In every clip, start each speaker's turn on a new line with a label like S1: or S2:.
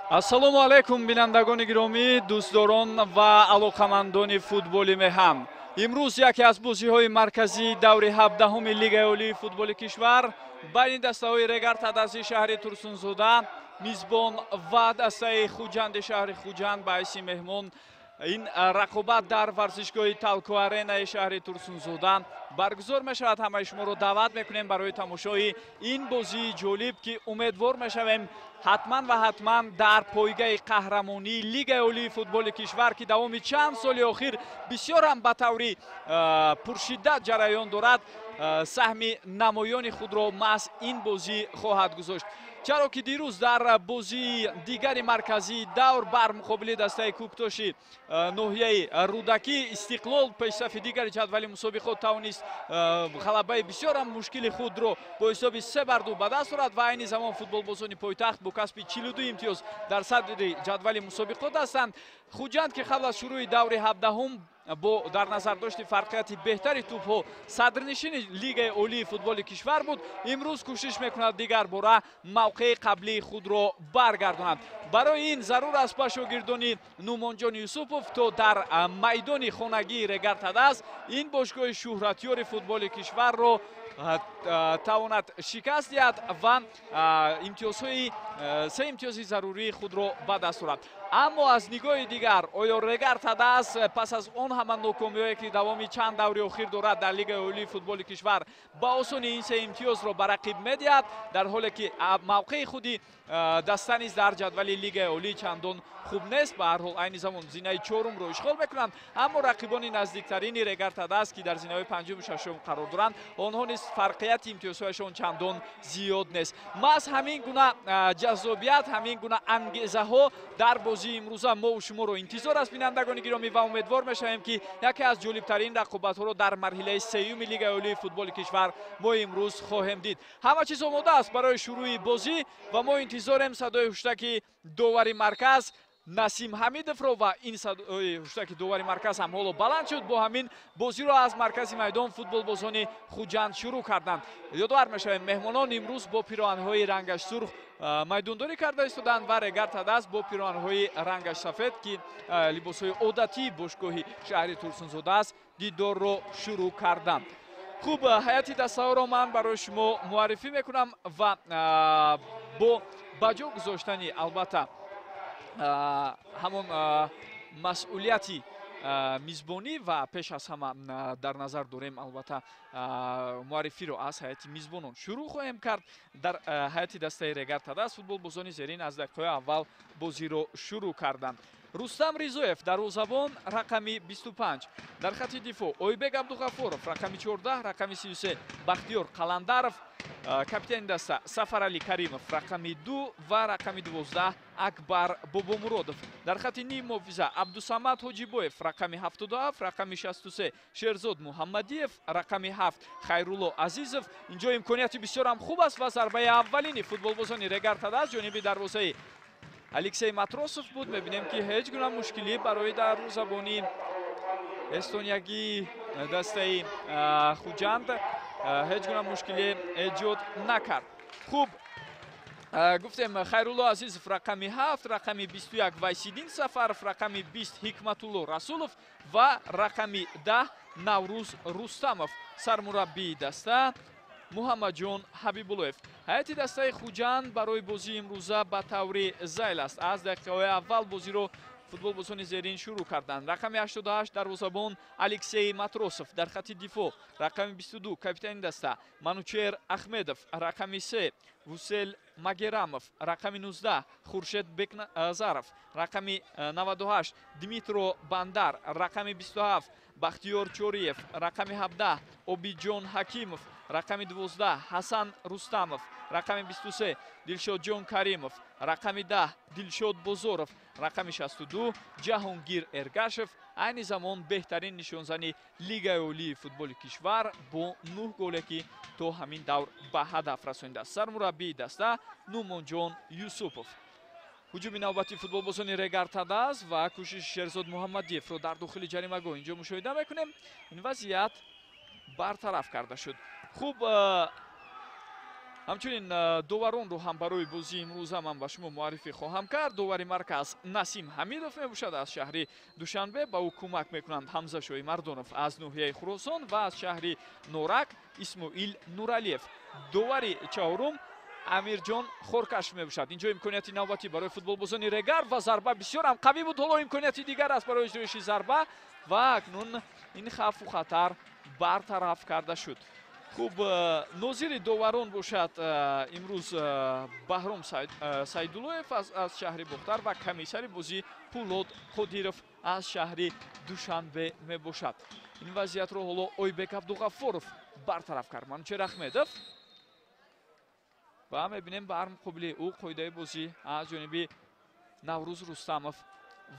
S1: Ассалому алайкум, бинандагони гиромӣ, дӯстдорон ва алоқамандони футболи меҳан. Имрӯз яке аз бозиҳои марказии даври 17-уми Лигаи олии футболи кишвар байни дастаҳои Регар Тадази шаҳри Турсунзода мизбон ва дастаи Хуҷанди шаҳри Хуҷанд ба ҳайси меҳмон. Ин рақобат дар варзишгоҳи Талко Аренаи шаҳри Турсунзода баргузор мешавад. Ҳамаи шуморо даъват мекунем барои тамошои ин бозии ҷолиб, ки умедвор мешавем, ҳатман ва ҳатман дар пойгаи қаҳрамонии Лигаи олии футболи кишвар, ки давоми чанд соли охир бисёрам ба таври пуршиддат ҷараён дорад, саҳми намоёни худро маҳз ин бозӣ хоҳад гузошт. Чаро ки дирӯз дар бозии дигари марказии давр бар муқобили дастаи Кӯктоши ноҳияи Рӯдакӣ Истиқлол, пешсафи дигари ҷадвали мусобиқот, тавонист ғалабаи бисёрам мушкили худро бо ҳисоби 3-2 ба даст орад ва айни замон футболбозони пойтахт бо касби 42 имтиёз дар садри ҷадвали мусобиқот ҳастанд. Хуҷанд, ки қабл аз шурӯи даври 17-ум бо дар назар дошти фарқияти беҳтари тӯбҳо садрнишини Лигаи олии футболи кишвар буд, имрӯз кӯшиш мекунад дигар бора мавқеи қаблии худро баргардонад. Барои ин зарур аст ба шогирдони Нумонҷон Юсупов, то дар майдони хонагии Регар Тадаз ин бошгоҳи шӯҳратёри футболи кишварро тавонад шикаст диҳад ва имтиёзҳои се имтиёзи зарурии худро ба даст орад. Аммо аз нигоҳи дигар, оё Регар Тадаз пас аз он ҳама нокомиҳое, ки давоми чанд даври охир дорад дар Лигаи олии футболи кишвар, ба осонӣ ин се имтиёзро ба рақиб медиҳад, дар ҳоле ки мавқеи худи даста низ дар ҷадвали Лигаи олӣ чандон хуб нест? Ба ҳар ҳол, айни замон зинаи чорумро ишғол мекунанд, аммо рақибони наздиктарини Регар Тадаз, ки дар зинаҳои панҷуму шашум қарор доранд, онҳо низ фарқияти имтиёзҳояшон чандон зиёд нест. Маҳз ҳамин гуна ҷаззобият, ҳамин гуна ангезаҳо дар бозии имрӯза мову шуморо интизор аст, бинандагони гиромӣ, ва умедвор мешавем, ки яке аз ҷолибтарин рақобатҳоро дар марҳилаи сеюми Лигаи олии футболи кишвар мо имрӯз хоҳем дид. Ҳама чиз омода аст барои шурӯи бозӣ ва мо интизорем садои ҳуштаки довари марказ Насим Ҳамидовро. Ва ин садои ҳуштаки довари марказ ҳам ҳоло баланд шуд. Бо ҳамин бозиро аз маркази майдон футболбозони Хуҷанд шурӯъ карданд. Ёдовар мешавем, меҳмонон имрӯз бо пироҳанҳои рангаш сурх майдондорӣ карда истоданд ва Регар Тадаз бо пироҳанҳои рангаш сафед, ки либосҳои одатии бошгоҳи шаҳри Турсунзода аст, дидорро шурӯъ карданд. Хуб, ҳайати дастаҳоро ман барои шумо муаррифӣ мекунам ва бо ба ҷо гузоштани, албатта, ҳамон масъулияти мизбонӣ ва пеш аз ҳама дар назар дорем, албатта, муаррифиро аз ҳайати мизбонон шурӯъ хоҳем кард. Дар ҳайати дастаи Регар Тадаз футболбозони зерин аз дақиқаҳои аввал бозиро шурӯъ карданд: Рустам Ризоев, дарвозабон, рақами 25, дар хати дифоъ Ойбек Абдуғафоров, рақами 14, рақами 33 Бахтиёр Қаландаров, капитани даста Сафаралӣ Каримов, рақами 2 ва рақами 12 Акбар Бобомуродов, дар хати ним муҳофиза Абдусамад Ҳоҷибоев, рақами 77, рақами 63 Шерзод Муҳаммадиев, рақами 7 Хайрулло Азизов. Инҷо имконияти бисёрам хуб аст ва зарбаи аввалини футболбозони Регар Тадаз ҷониби дарвозаи Алексей Матросов буд. Мебинем, ки ҳеҷ гуна мушкилӣ барои дарвозабони эстониягии дастаи Хуҷанд ҳеҷ гуна мушкилӣ эҷод накард. Хуб, гуфтем, Хайрулло Азизов, рақами 7, рақами 21 Вайсиддин Сафаров, рақами 20 Ҳикматулло Расулов ва рақами 10 Наврӯз Рустамов. Сармураббии даста Муҳаммадҷон Ҳабибуллоев. Ҳайати дастаи Хуҷанд барои бозии имрӯза ба таври зайл аст. Аз дақиқаҳои аввал бозиро футболбозони зерин шурӯъ карданд: рақами 88 дарвозабон Алексей Матросов, дар хати дифоъ рақами 22 капитани даста Манучер Ахмедов, рақами 3 Вусел Магерамов, рақами 19 Хуршед Бекназаров, рақами 98 Дмитро Бандар, рақами 27 Бахтиёр Чориев, рақами 17 Обиҷон Ҳакимов, рақами 12 Ҳасан Рустамов, рақами 23 Дилшодҷон Каримов, рақами 10 Дилшод Бозоров, рақами 62 Ҷаҳонгир Эргашев, айни замон беҳтарин нишонзани Лигаи олии футболи кишвар бо нӯҳ голе, ки то ҳамин давр ба ҳадаф расонидааст. Сармураббии даста Нумонҷон Юсупов. Ҳуҷуми навбати футболбозони Регар Тадаз ва кӯшиши Шерзод Муҳаммадиевро дар дохили ҷаримагоҳ инҷо мушоҳида мекунем. Ин вазъият бартараф карда шуд. Хуб. Ҳамчунин доваронро ҳам барои бозии имрӯза ман ба шумо муаррифӣ хоҳам кард. Довари марказ Насим Ҳамидов мебошад аз шаҳри Душанбе. Ба ӯ кӯмак мекунанд Ҳамза Шоимардонов аз ноҳияи Хуросон ва аз шаҳри Норак Исмоил Нуралиев. Довари чаҳорум Амирҷон Хоркаш мебошад. Инҷо имконияти навбатӣ барои футболбозони Регар ва зарба бисёр ҳам қавӣ буд. Ҳоло имконияти дигар аст барои иҷроиши зарба ва акнун ин хавфу хатар бартараф карда шуд. Хуб, нозири доварон бошад имрӯз Баҳром Сайдуллоев аз шаҳри Бохтар ва комиссари бозӣ Пулод Қодиров аз шаҳри Душанбе мебошад. Ин вазъиятро ҳоло Ойбек Абдуғаффоров бартараф кард. Манучер Ахмедов ва мебинем бар муқобили ӯ қоидаи бозӣ аз ҷониби Наврӯз Рустамов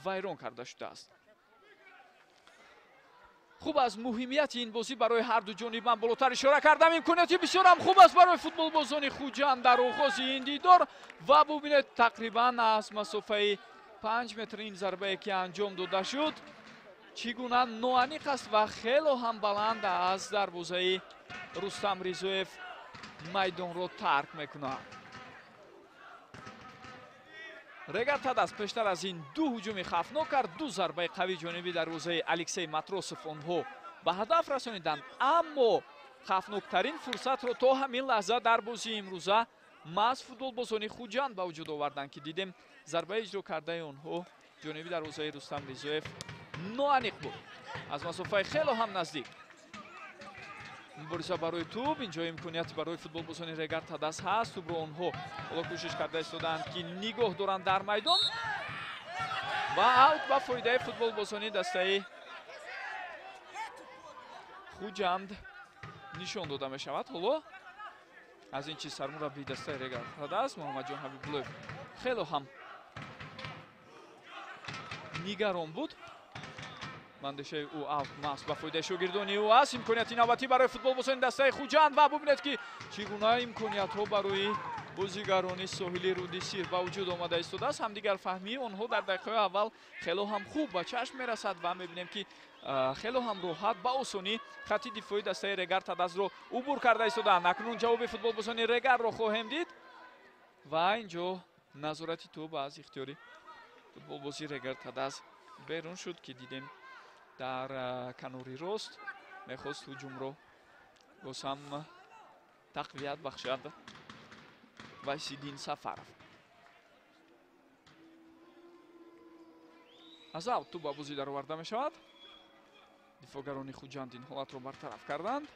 S1: вайрон карда шудааст. Хуб, аз муҳимияти ин бозӣ барои ҳар ду ҷониб ман болотар ишора кардам. Имконияти бисёрам хуб аст барои футболбозони Хуҷанд дар оғози ин дидор ва бубинед, тақрибан аз масофаи 5 метр ин зарбае ки анҷом дода шуд чӣ гуна ноаниқ аст ва хело ҳам баланд аз дарвозаи Рустам Ризоев майдонро тарк мекунад. Регар Тадас пештар аз ин ду ҳуҷуми хавфнок кард, ду зарбаи қавӣ ҷониби дарвозаи Алексей Матросов онҳо ба ҳадаф расониданд, аммо хавфноктарин фурсатро то ҳамин лаҳза дар бозии имрӯза маҳз футболбозони Хуҷанд ба вуҷуд оварданд, ки дидем зарбаи иҷро кардаи онҳо ҷониби дарвозаи Рустам Ризоев ноаниқ буд аз масофаи хело ҳам наздик. Мубориза барои тӯб, инҷо имконият барои футболбозони Регар Тадас ҳаст. Тӯбро онҳо ҳоло кӯшиш карда истодаанд, ки нигоҳ доранд дар майдон ва аут ба фоидаи футболбозони дастаи Хуҷанд нишон дода мешавад. Ҳоло аз ин чиз сармураббии дастаи Регар Тадас Муҳаммадҷон Ҳабибуллоев хело ҳам нигарон буд. Мандешаи ӯ аут маҳз ба фоидаи шогирдони ӯ аст. Имконияти навбатӣ барои футболбозони дастаи Хуҷанд ва бубинед, ки чӣ гуна имкониятҳо барои бозигарони соҳили Руди Сир ба вуҷуд омада истодааст. Ҳамдигарфаҳмии онҳо дар дақиқаҳои аввал хело ҳам хуб ба чашм мерасад ва мебинем, ки хело ҳам роҳат ба осонӣ хатти дифои дастаи Регар Тадасро убур карда истодаанд. Акнун ҷавоби футболбозони Регарро хоҳем дид ва инҷо назорати тӯб аз ихтиёри футболбози Регар Тадас берун шуд, ки дидем дар канори рост мехост ҳуҷумро боз ҳам тақвият бахшад Вайсиддин Сафаров. Аз аут тӯб ба бозӣ дароварда мешавад. Дифоъгарони Хуҷанд ин ҳолатро бартараф карданд,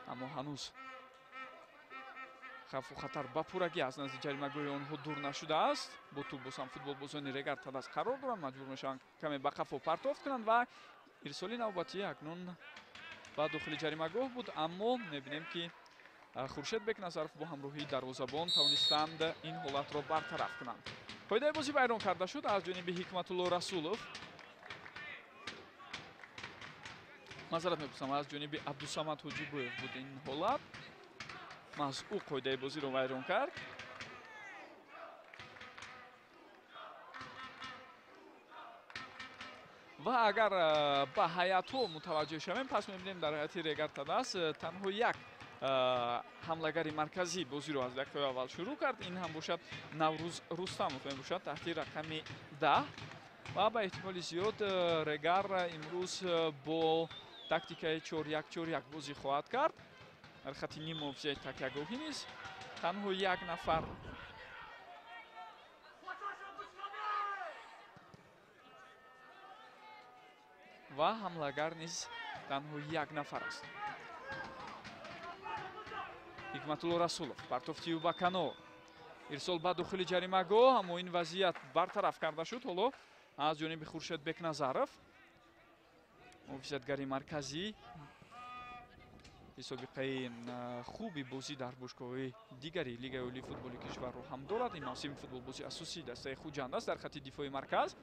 S1: аммо ҳанӯз хавфу хатар ба пуррагӣ аз назди ҷаримагоҳи онҳо дур нашудааст. Бо тӯб боз ҳам футболбозони Регар Тадас қарор доранд, маҷбур мешаванд каме ба қафо партофт кунанд ва ирсоли навбатӣ акнун ба дохили ҷаримагоҳ буд, аммо мебинем, ки Хуршед Бекназаров бо ҳамроҳии дарвозабон тавонистанд ин ҳолатро бартараф кунанд. Қоидаи бозӣ вайрон карда шуд аз ҷониби Ҳикматулло Расулов. Маъзарат мепурсам, аз ҷониби Абдусамад Ҳоҷибоев буд ин ҳолат. Маҳз ӯ қоидаи бозиро вайрон кард. Ва агар ба ҳайатҳо мутаваҷҷеҳ шавем, пас мебинем дар ҳайати Регар Тадас танҳо як ҳамлагари марказӣ бозиро аз дақиқаи аввал шурӯъ кард. Ин ҳам бошад Наврӯз Рустамов мебошад таҳти рақами 10 ва ба эҳтимоли зиёд Регар имрӯз бо тактикаи 4-1-4-1 бозӣ хоҳад кард. Дар хатти ниммуҳофизаи такягоҳӣ низ танҳо як нафар ва ҳамлагар низ танҳо як нафар аст. Ҳикматулло Расулов партофти ӯ ба канор, ирсол ба дохили ҷаримагоҳ, аммо ин вазъият бартараф карда шуд ҳоло аз ҷониби Хуршед Бекназаров, муҳофизатгари марказӣ. Собиқаи хуби бозӣ дар бошгоҳҳои дигари Лигаи олии футболи кишварро ҳам дорад. Ин мавсими футболбози асосии дастаи Хуҷанд аст дар хатти дифои марказ.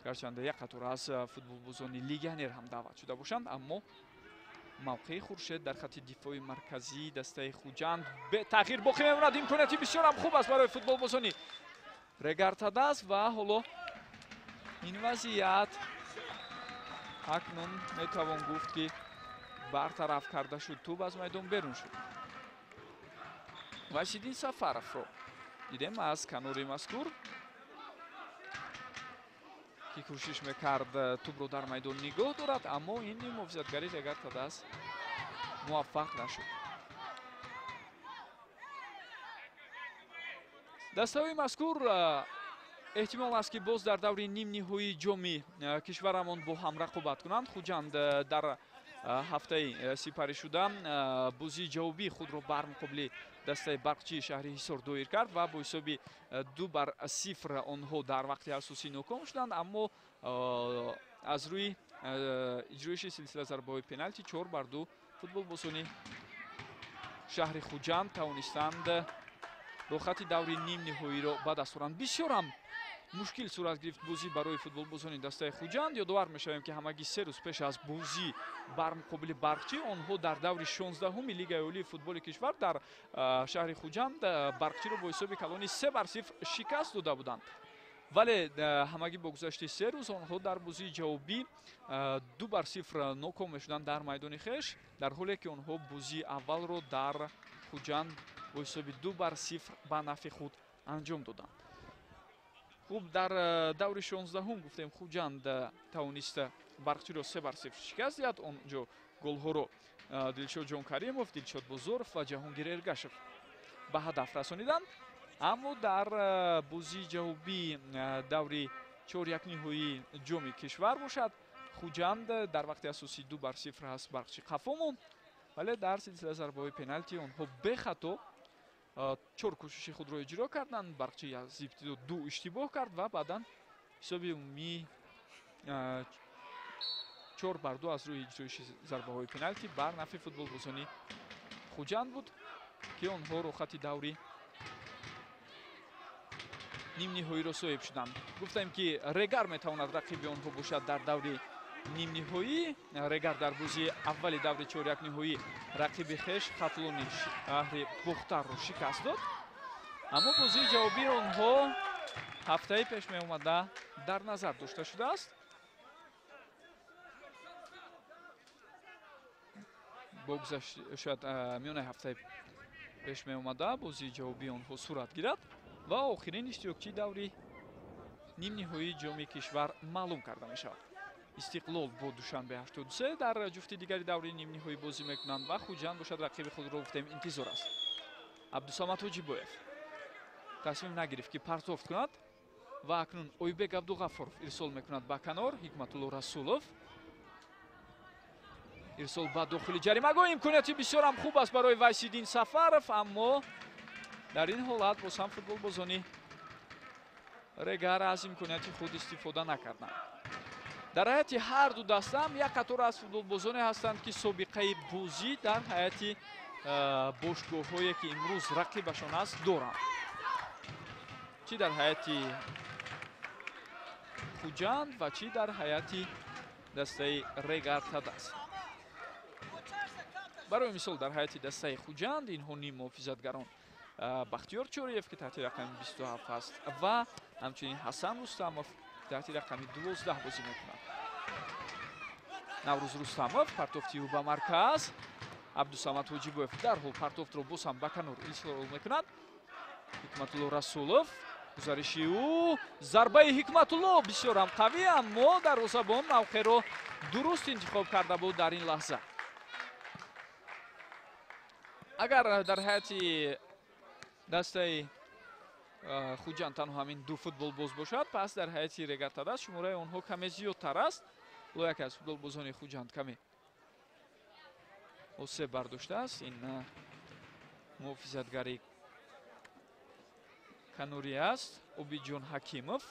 S1: Гарчанде як қатор аз футболбозони легионер ҳам даъват шуда бошанд, аммо мавқеи Хуршед дар хатти дифои марказии дастаи Хуҷанд бетағйир боқӣ мемонад. Имконияти бисёр ҳам хуб аст барои футболбозони Регар Тадас ва ҳоло ин вазъият акнун метавон гуфт, ки бартараф карда шуд, тӯб аз майдон берун шуд. Вайсиддин Сафаровро дидем аз канори мазкур, ки кӯшиш мекард тӯбро дар майдон нигоҳ дорад, аммо ин муҳофизатгари Регар Тадас муваффақ нашуд. Дастаҳои мазкур эҳтимол аст, ки боз дар даври нимниҳоии ҷоми кишварамон бо ҳам рақобат кунанд. Хуҷанд дар ҳафтаи сипаришуда бозии ҷавобии худро бар муқобили дастаи Барқчии шаҳри Ҳисор доир кард ва бо ҳисоби 2-0 онҳо дар вақти асосӣ ноком шуданд, аммо аз рӯи иҷроиши силсила зарбаҳои пеналти 4-2 футболбозони шаҳри Хуҷанд тавонистанд рохати даври нимниҳоиро ба даст оранд. Бисёр ҳам мушкил сурат гирифт бозӣ барои футболбозони дастаи Хуҷанд. Ёдовар мешавем, ки ҳамагӣ 3 рӯз пеш аз бозӣ бар муқобили Барқчӣ онҳо дар даври 16-уми Лигаи олии футболи кишвар дар шаҳри Хуҷанд Барқчиро бо ҳисоби калони 3-0 шикаст дода буданд. Вале ҳамагӣ бо гузашти 3 рӯз онҳо дар бозии ҷавобӣ 2-0 ноком мешуданд дар майдони хеш, дар ҳоле ки онҳо бозии аввалро дар Хуҷанд бо ҳисоби 2-0 ба нафъи худ анҷом доданд. Хуб, дар даври 16-ум гуфтем Хуҷанд тавонист Барқчиро 3-0 шикаст диҳад. Онҷо голҳоро Дилшод Ҷонкаримов, Дилшод Бозоров ва Ҷаҳонгир Эргашев ба ҳадаф расониданд. Аммо дар бозии ҷавобии даври чорякниҳоии ҷоми кишвар бошад, Хуҷанд дар вақти асосӣ 2-0 аз Барқчи қафо монд, вале дар силсила зарбаҳои пеналти онҳо бехато 4 кӯшиши худро иҷро карданд. Барқчи аз ибтидо 2 иштибоҳ кард ва баъдан ҳисоби умумӣ 4-2 аз рӯи иҷроиши зарбаҳои пеналти бар нафъи футболбозони Хуҷанд буд, ки онҳо рохати даври нимниҳоиро соҳиб шуданд. Гуфтем, ки Регар метавонад рақиби онҳо бошад дар даври нимниҳоӣ. Регар дар бозии аввали даври чорякниҳоӣ рақиби хеш Хатлони шаҳри Бохтарро шикаст дод, аммо бозии ҷавобии онҳо ҳафтаи пеш меомада дар назар дошта шудааст. Бо гузашт шояд миёнаи ҳафтаи пеш меомада бозии ҷавобии онҳо сурат гирад ва охирин иштирокчии даври нимниҳоии ҷоми кишвар маълум карда мешавад. Истиқлол бо Душанбе 83 дар ҷуфти дигари даври нимниҳоӣ бозӣ мекунанд ва Хуҷанд бошад рақиби худро гуфтем интизор аст. Абдусамад Ҳоҷибоев тасмим нагирифт, ки партофт кунад ва акнун Ойбек Абдуғаффоров ирсол мекунад ба канор. Ҳикматулло Расулов ирсол ба дохили ҷаримагоҳ. Имконияти бисёрам хуб аст барои Вайсиддин Сафаров, аммо дар ин ҳолат боз ҳам футболбозони Регар аз имконияти худ истифода накарданд. Дар ҳайати ҳар ду даста ҳам як қатор аз футболбозоне ҳастанд, ки собиқаи бозӣ дар ҳайати бошгоҳҳое, ки имрӯз рақибашон аст, доранд. Чӣ дар ҳайати Хуҷанд ва чӣ дар ҳайати дастаи Регар Тадас. Барои мисол, дар ҳайати дастаи Хуҷанд инҳо ним муҳофизатгарон Бахтиёр Чориев, ки таҳти рақами 27 аст, ва ҳамчунин Ҳасан Рустамов таҳти рақами 12 бозӣ мекунад. Наврӯз Рустамов партофти ӯ ба марказ. Абдусамад Ҳоҷибоев дарҳол партофтро боз ҳам ба канор ирсол мекунад. Ҳикматулло Расулов гузариши ӯ, зарбаи Ҳикматулло бисёр ҳам қавӣ, аммо дарвозабон мавқеъро дуруст интихоб карда буд дар ин лаҳза. Агар дар ҳайати дастаи Хуҷанд танҳо ҳамин ду футболбоз бошад, пас дар ҳайати Регар Тадас шумораи онҳо каме зиёдтар аст. Ҳоло яке аз футболбозони Хуҷанд каме осеб бардоштааст. Ин муҳофизатгари канорӣ аст, Обидҷон Ҳакимов,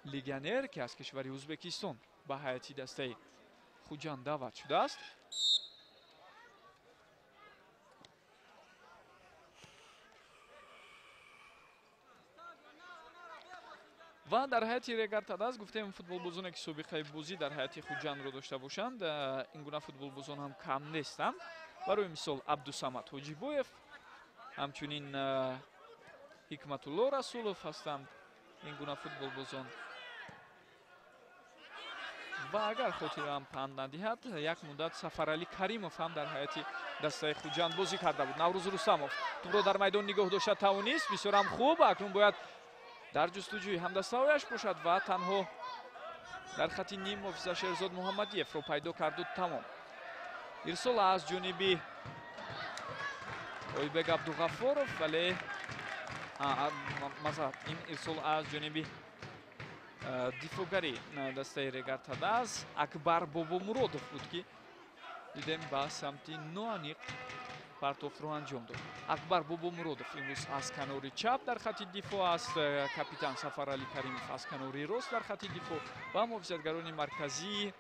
S1: легионер, ки аз кишвари Ӯзбекистон ба ҳайати дастаи Хуҷанд даъват шудааст. Ва дар ҳайати Регар Тадас гуфтем футболбозоне, ки собиқаи бозӣ дар ҳайати Хуҷандро дошта бошанд, ин гуна футболбозон ҳам кам нестанд. Барои мисол Абдусамад Ҳоҷибоев, ҳамчунин Ҳикматулло Расулов ҳастанд ин гуна футболбозон. Ва агар хотираам панд надиҳад, як муддат Сафаралӣ Каримов ҳам дар ҳайати дастаи Хуҷанд бозӣ карда буд. Наврӯз Рустамов тӯбро дар майдон нигоҳ дошта тавонист. Бисёр ҳам хуб. Акнун бояд дар ҷустуҷӯи ҳамдастаҳояш бошад ва танҳо дар хати ним муҳофиза Шерзод Муҳаммадиевро пайдо карду тамом. Ирсол аз ҷониби Ойбек Абдуғаффоров, вале масалан ин ирсол аз ҷониби дифоъгари дастаи Регар Тадаз Акбар Бобомуродов буд, ки дидем ба самти ноаниқ партофтро анҷом дод. Акбар Бобомуродов имрӯз аз канори чап дар хати дифоъ аст, капитан Сафаралӣ Каримов аз канори рост дар хати дифоъ ва муҳофизатгарони марказии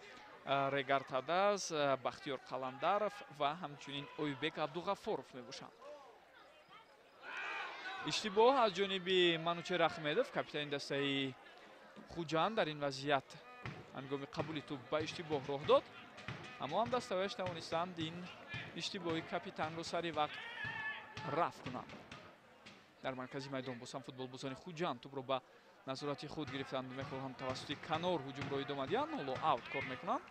S1: Регар Тадаз Бахтиёр Қаландаров ва ҳамчунин Ойбек Абдуғаффоров мебошанд. Иштибоҳ аз ҷониби Манучер Ахмедов, капитани дастаи Хуҷанд, дар ин вазъият ҳангоми қабули тӯб ба иштибоҳ роҳ дод, аммо ҳамдастаҳояш тавонистанд ин иштибоҳи капитанро сари вақт рафъ кунанд. Дар маркази майдон боз ҳам футболбозони Хуҷанд тӯбро ба назорати худ гирифтанд, мехоҳанд тавассути канор ҳуҷумро идома диҳанд. Ҳоло аут кор мекунанд.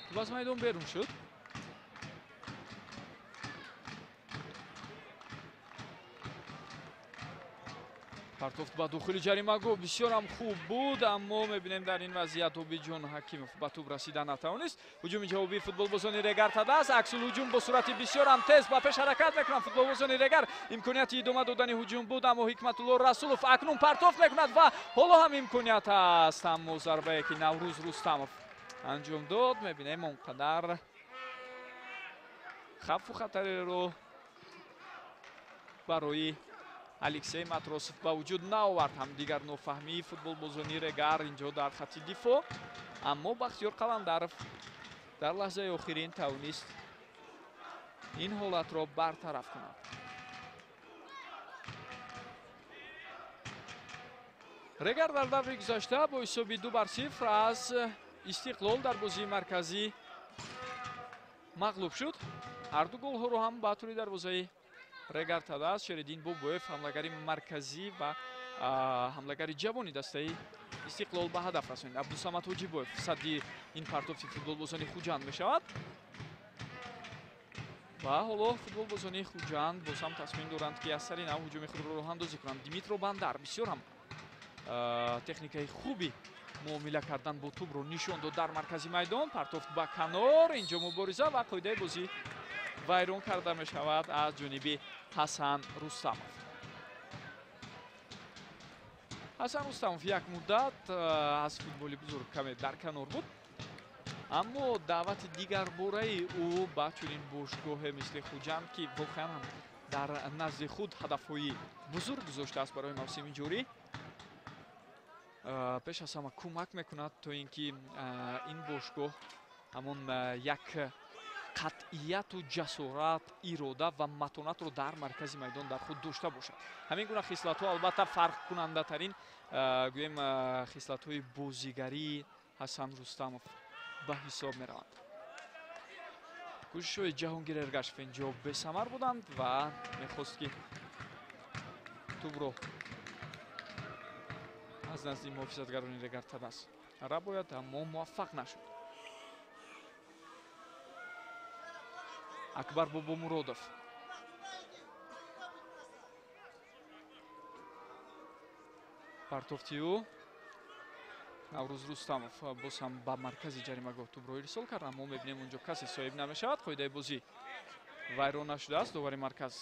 S1: Тӯб аз майдон берун шуд. Партофт ба дохили ҷаримагоҳ бисёр ҳам хуб буд, аммо мебинем дар ин вазъият Обиҷон Ҳакимов ба тӯб расида натавонист. Ҳуҷуми ҷавобии футболбозони Регар Тадаз, аксул ҳуҷум бо суръати бисёр ҳам тез ба пеш ҳаракат мекунанд футболбозони Регар. Имконияти идома додани ҳуҷум буд, аммо Ҳикматулло Расулов акнун партофт мекунад ва ҳоло ҳам имконият аст, аммо зарбае ки Наврӯз Рустамов анҷом дод, мебинем он қадар хавфу хатареро барои Алексей Матросов ба вуҷуд наовард. Ҳам дигар нофаҳмии футболбозони Регар инҷо дар хати дифоъ, аммо Бахтиёр Қаландаров дар лаҳзаи охирин тавонист ин ҳолатро бартараф кунад. Регар дар даври гузашта бо ҳисоби 2-0 аз Истиқлол дар бозии марказӣ мағлуб шуд. Ҳарду голҳоро ҳам ба тури дарвозаи Регар Тадаз Шериддин Бобоев, ҳамлагари марказӣ ва ҳамлагари ҷавони дастаи Истиқлол ба ҳадаф расонид. Абдусамад Ҳоҷибоев садди ин партофти футболбозони Хуҷанд мешавад ва ҳоло футболбозони Хуҷанд боз ҳам тасмим доранд, ки аз сари нав ҳуҷуми худро роҳандозӣ кунанд. Димитро Бандар бисёр ҳам техникаи хуби муомила кардан бо тӯбро нишон дод дар маркази майдон. Партофт ба канор, инҷо мубориза ва қоидаи бозӣ вайрон карда мешавад аз ҷониби Ҳасан Рустамов. Ҳасан Рустамов як муддат аз футболи бузург каме дар канор буд, аммо даъвати дигарбораи ӯ ба чунин бошгоҳе мисли Хуҷанд, ки воқеан ҳам дар назди худ ҳадафҳои бузург гузоштааст барои мавсими ҷорӣ, пеш аз ҳама кӯмак мекунад то ин ки ин бошгоҳ ҳамон як қатъияту ҷасорат, ирода ва матонатро дар маркази майдон дар худ дошта бошад. Ҳамин гуна хислатҳо албатта фарқкунандатарин гӯем хислатҳои бозигарии Ҳасан Рустамов ба ҳисоб мераванд. Кӯшишҳои Ҷаҳонгир Эргашев инҷо бесамар буданд ва мехост, ки тӯбро аз назди муҳофизатгарони Регар Тадаз рабояд, аммо муваффақ нашуд. Акбар Бобомуродов партофти ӯ Наврӯз Рустамов боз ҳам ба маркази ҷаримагоҳ тӯбро ирсол кард, аммо мебинем онҷо касе соҳиб намешавад. Қоидаи бозӣ вайрон нашудааст. Довари марказ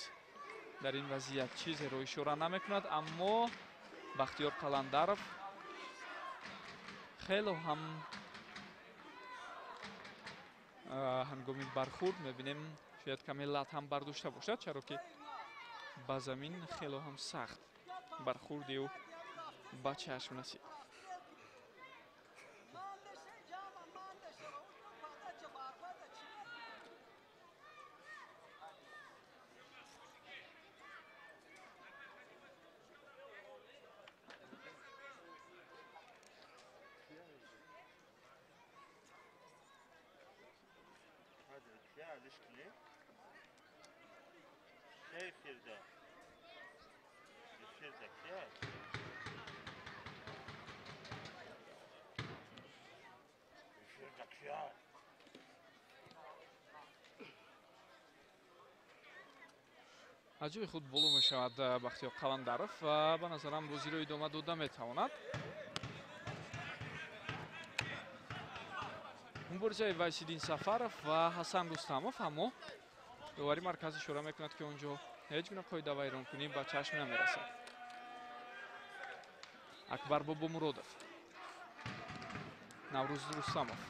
S1: дар ин вазъият чизеро ишора намекунад, аммо Бахтиёр Қаландаров хело ҳам ҳангоми бархурд мебинем шояд каме лат ҳам бардошта бошад, чаро ки ба замин хело ҳам сахт бархурди ӯ ба чашм расид. Аз ҷои худ боло мешавад Бахтиёр Қаландаров ва ба назарам бозиро идома дода метавонад. Муборизаи Вайсиддин Сафаров ва Ҳасан Рустамов, аммо довари марказ ишора мекунад, ки он ҷо ҳеҷ гуна қоида вайронкунӣ ба чашм намерасад. Акбар Бобомуродов, Наврӯз Рустамов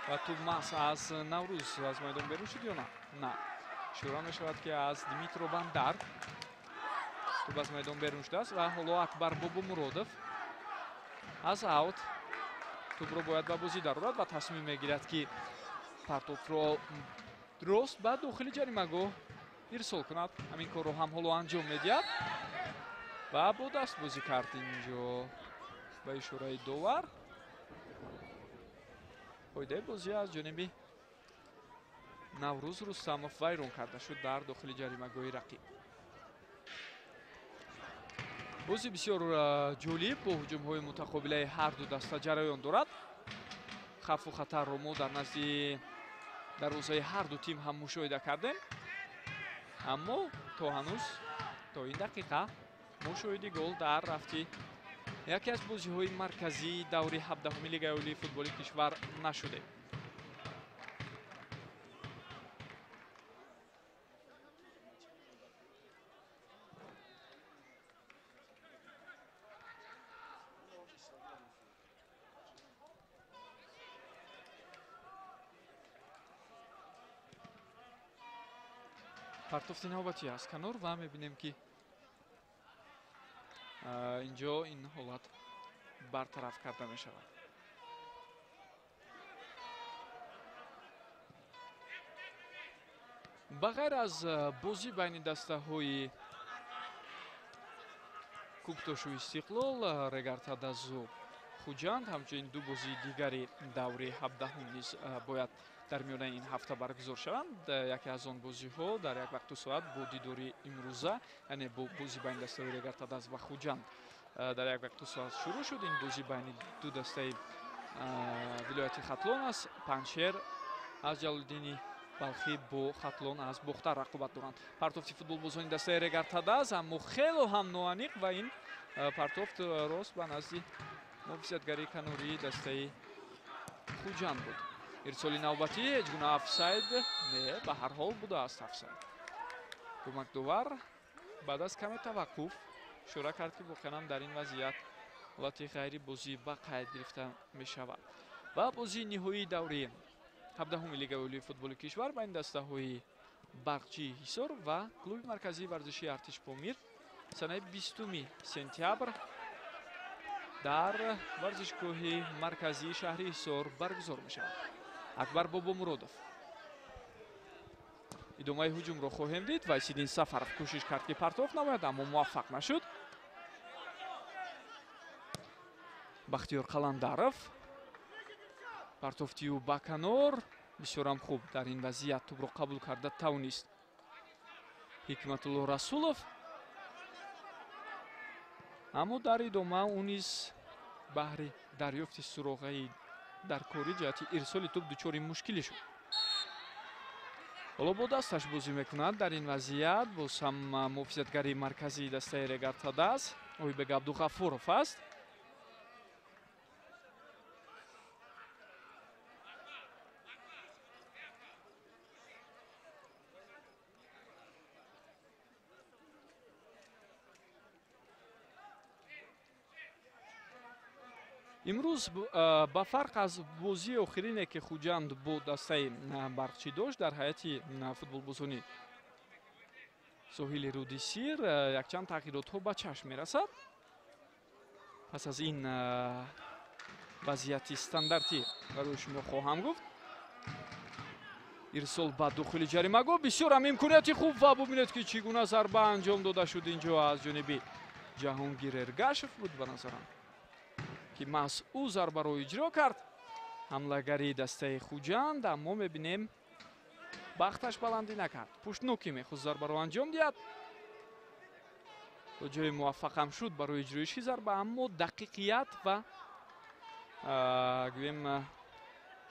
S1: ва тӯб маҳз аз Наврӯз аз майдон берун шуд ё на? На. Ишора мешавад, ки аз Дмитро Бандар тӯб аз майдон берун шудааст ва ҳоло Акбар Бобомуродов аз аут тӯбро бояд ба бозӣ дарорад ва тасмим мегирад, ки партофтро рост ба дохили ҷаримагоҳ ирсол кунад. Ҳамин корро ҳам ҳоло анҷом медиҳад ва бо даст бозӣ кард инҷо ба ишораи довар. Қоидаи бозӣ аз ҷониби Наврӯз Рустамов вайрон карда шуд дар дохили ҷаримагоҳи рақиб. Бозӣ бисёр ҷолиб бо ҳуҷумҳои мутақобилаи ҳар ду даста ҷараён дорад. Хавфу хатарро мо дар назди дарвозаи ҳар ду тим ҳам мушоҳида кардем, аммо то ҳанӯз то ин дақиқа мушоҳиди гол дар рафти яке аз бозиҳои марказии даври 17-уми Лигаи олии футболи кишвар нашудем. Партофти навбатӣ аз канор ва мебинем, ки инҷо ин ҳолат бартараф карда мешавад. Ба ғайр аз бозӣ байни дастаҳои Куктошу Истиқлол, Регар-ТадАЗу Хуҷанд, ҳамчунин ду бозии дигари даври 17-ум низ бояд дар миёнаи ин ҳафта баргузор шаванд. Яке аз он бозиҳо дар як вақту соат бо дидори имрӯза, яъне бо бозӣ байни дастаҳои Регар-ТадАЗ ва Хуҷанд дар як вақту соат шурӯъ шуд. Ин бозӣ байни ду дастаи вилояти Хатлон аст. Панҷшер аз Ҷалолиддини Балхӣ бо Хатлон аз Бохтар рақобат доранд. Партофти футболбозони дастаи Регар-ТадАЗ, аммо хело ҳам ноаниқ ва ин партофт рост ба назди муҳофизатгари канории дастаи Хуҷанд буд. Ирсоли навбатӣ ҳеҷ гуна офсайд не, ба ҳар ҳол будааст офсайд. Кӯмакдовар баъд аз каме таваққуф ишора кард, ки воқеан дар ин вазъият ҳолати ғайрибозӣ ба қайд гирифта мешавад. Ва бозии ниҳоии даври 17-уми Лигаи олии футболи кишвар байни дастаҳои Барқчии Ҳисор ва клуби марказии варзишии Артиш Помир санаи 20 сентябр дар варзишгоҳи марказии шаҳри Ҳисор баргузор мешавад. Акбар Бобомуродов идомаи ҳуҷумро хоҳем дид. Вайсиддин Сафаров кӯшиш кард, ки партофт намояд, аммо муваффақ нашуд. Бахтиёр Қаландаров партофти ӯ ба канор бисёрам хуб дар ин вазъият тӯбро қабул карда тавонист Ҳикматулло Расулов, аммо дар идома ӯ низ баҳри дарёфти суроғаи дар кори ҷиҳати ирсоли тӯб дучори мушкилӣ шуд. Ҳоло бо дасташ бозӣ мекунад дар ин вазъият. Боз ҳам муҳофизатгари марказии дастаи Регар-ТадАЗ Ойбек Абдуғафуров аст. Имрӯз ба фарқ аз бозии охирине, ки Хуҷанд бо дастаи Барқчӣ дошт, дар ҳайати футболбозони соҳили руди Сир якчанд тағйиротҳо ба чашм мерасад. Пас аз ин вазъияти стандартӣ барои шумо хоҳам гуфт. Ирсол ба дохили ҷаримагоҳ, бисёр ҳам имконияти хуб ва бубинед, ки чӣ гуна зарба анҷом дода шуд инҷо аз ҷониби Ҷаҳонгир Эргашев буд ба назарам, ки маҳз ӯ зарбаро иҷро кард. Ҳамлагари дастаи Хуҷанд, аммо мебинем Бахташ баландӣ накард. Пуштнокӣ мехост зарбаро анҷом диҳад. То ҷои муваффақам шуд барои иҷроиши зарба, аммо дақиқият ва гӯем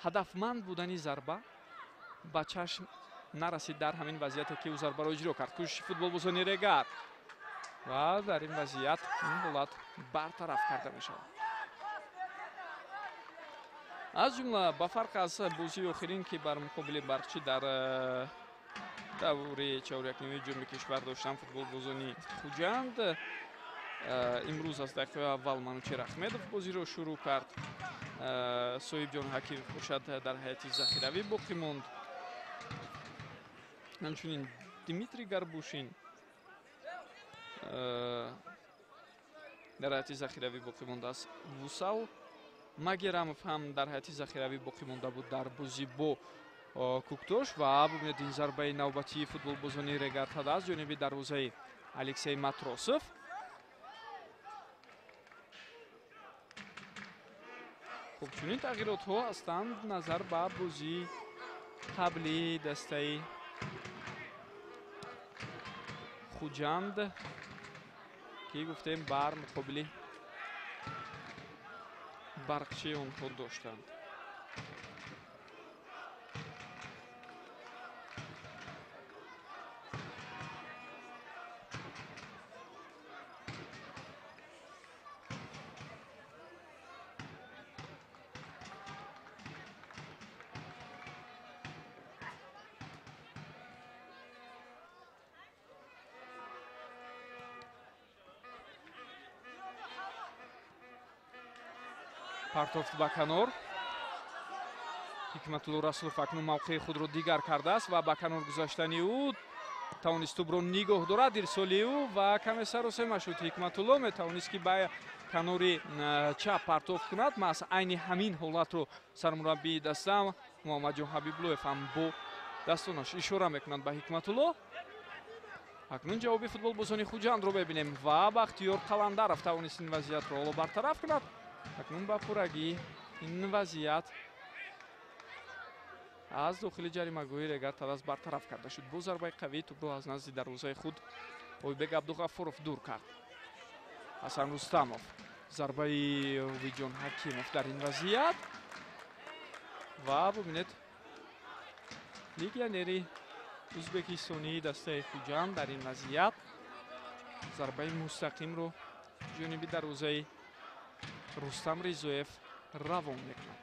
S1: ҳадафманд будани зарба ба чашм нарасид дар ҳамин вазъияте ки ӯ зарбаро иҷро кард. Кӯшиши футболбозони Регар ва дар ин вазъият ин ҳолат бартараф карда мешавад. Аз ҷумла ба фарқ аз бозии охирин, ки бар муқобили Барқчӣ дар даври чорякнимаи ҷоми кишвар доштан футболбозони Хуҷанд, имрӯз аз дақиқаи аввал Манучер Ахмедов бозиро шурӯъ кард. Соҳибҷон Ҳакимов бошад дар ҳайати захиравӣ боқӣ монд. Ҳамчунин Дмитрий Гарбушин дар ҳайати захиравӣ боқӣ мондааст. Вусал Магерамов ҳам дар ҳайати захиравӣ боқӣ монда буд дар бозӣ бо Куктош. Ва бубинед ин зарбаи навбатии футболбозони Регар аз ҷониби дарвозаи Алексей Матросов. Хуб, чунин тағйиротҳо ҳастанд назар ба бозии қаблии дастаи Хуҷанд, ки гуфтем бар муқобили Барқчӣ онҳо доштанд. Партофт ба канор. Ҳикматулло Расулов акнун мавқеи худро дигар кардааст ва ба канор гузаштани ӯ тавонист тӯбро нигоҳ дорад. Ирсоли ӯ ва каме саросема шуд. Ҳикматулло метавонист ки ба канори чап партофт кунад. Маҳз айни ҳамин ҳолатро сармураббии даста Муҳаммадҷон Ҳабибуллоев ҳам бо дастонаш ишора мекунад ба Ҳикматулло. Акнун ҷавоби футболбозони Хуҷандро мебинем ва Бахтиёр Қаландаров тавонист ин вазъиятро ҳоло бартараф кунад. Акнун ба пуррагӣ ин вазъият аз дохили ҷаримагоҳи Регар Тадаз бартараф карда шуд. Бо зарбаи қавии тӯбро аз назди дарвозаи худ Ойбек Абдуғаффоров дур кард. Ҳасан Рустамов, зарбаи Увиҷон Ҳакимов дар ин вазъият ва бубинед легионери ӯзбекистонии дастаи Хуҷанд дар ин вазъият зарбаи мустақимро ҷониби дарвозаи Рустам Ризоев равон мекунад.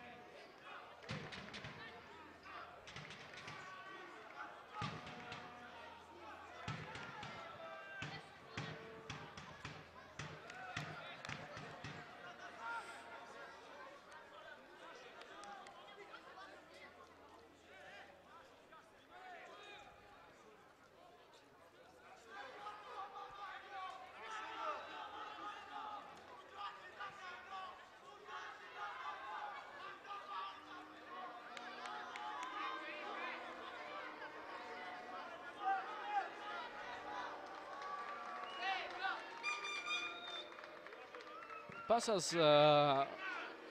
S1: Пас аз